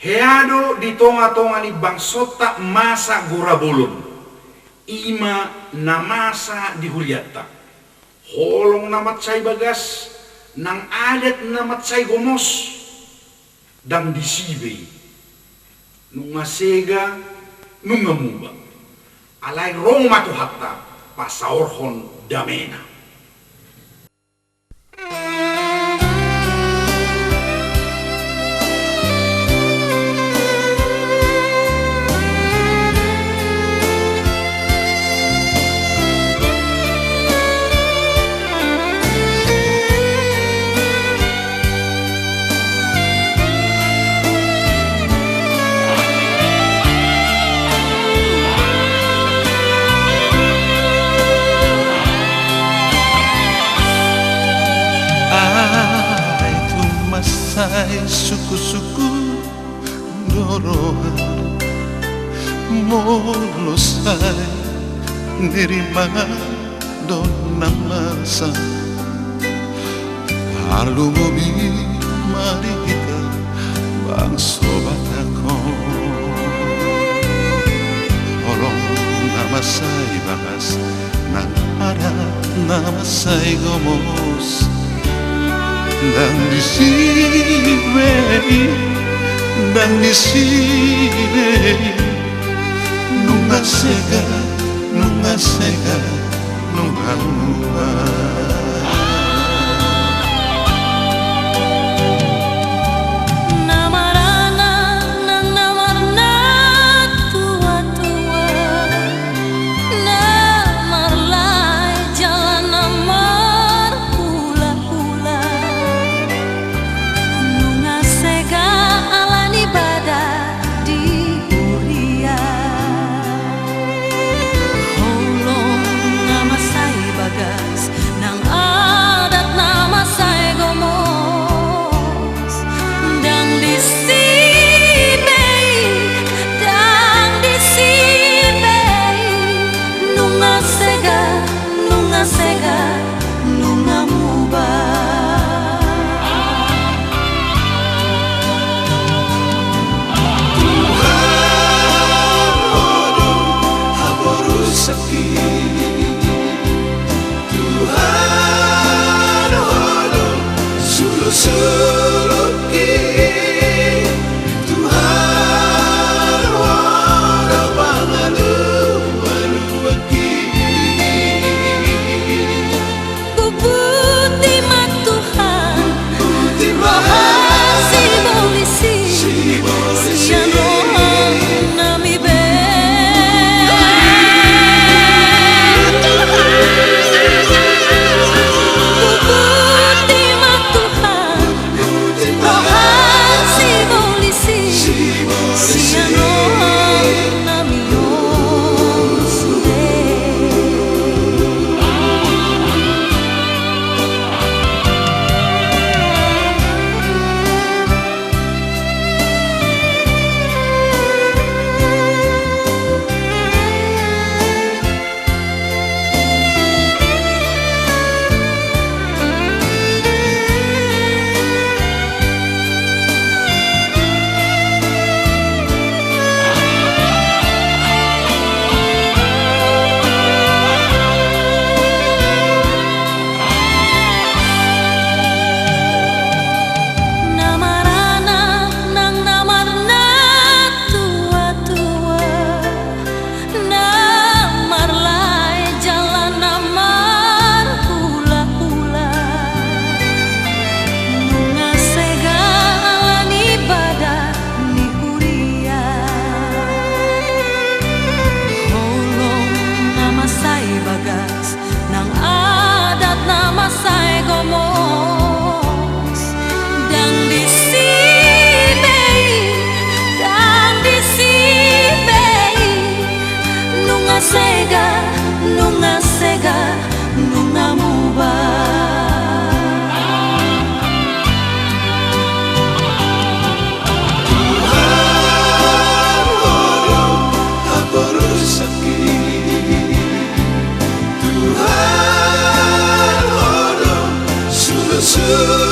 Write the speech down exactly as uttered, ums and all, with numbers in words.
Hea do di tonga-tonga ni bangsonta masa gora bolon, i ma na masa di hurianta. Holong na mansai bagas, nang adat na mansai gomos, ndang disi be i. Nunga sega, nunga muba. Alai ro ma Tuhanta pasaorhon damena. Ai tung mansai suku-suku do roha, molo sai diri mangan do na masa. Tarlumobi ma di hita bangso Batak on. Holong na mansai bagas, nang adat na mansai gomos. Ndang disi be i, ndang disi be i. Nunga sega, nunga sega, nunga muba. Na maranak nang na marnatua-tua, na marlae jala na marhula-hula. Nunga sega ala ni badan di huria. Holong na mansai bagas, nang adat na mansai gomos. Ndang disi be i, ndang disi be i. Nunga sega, nunga sega, nunga muba. Tuhan, ho do haporusaki. Tuhan, ho do suluh-suluhki. Tuhan, ho do pangalualuanki. Bukti ma Tuhan, roha sibolis i, sian rohanami be. Bukti ma Tuhan, roha sibolis i, sian rohanami on sude. Na maranak nang na marnatua-tua, na marlae jala na marhula-hula. Nunga sega ala ni badan ni huria. Holong na mansai bagas, nang adat na mansai gomos. Ndang disi be i, ndang disi be i. Nunga sega, nunga sega, nunga muba. Tuhan, ho do haporusaki. Tuhan, ho do suluh-suluh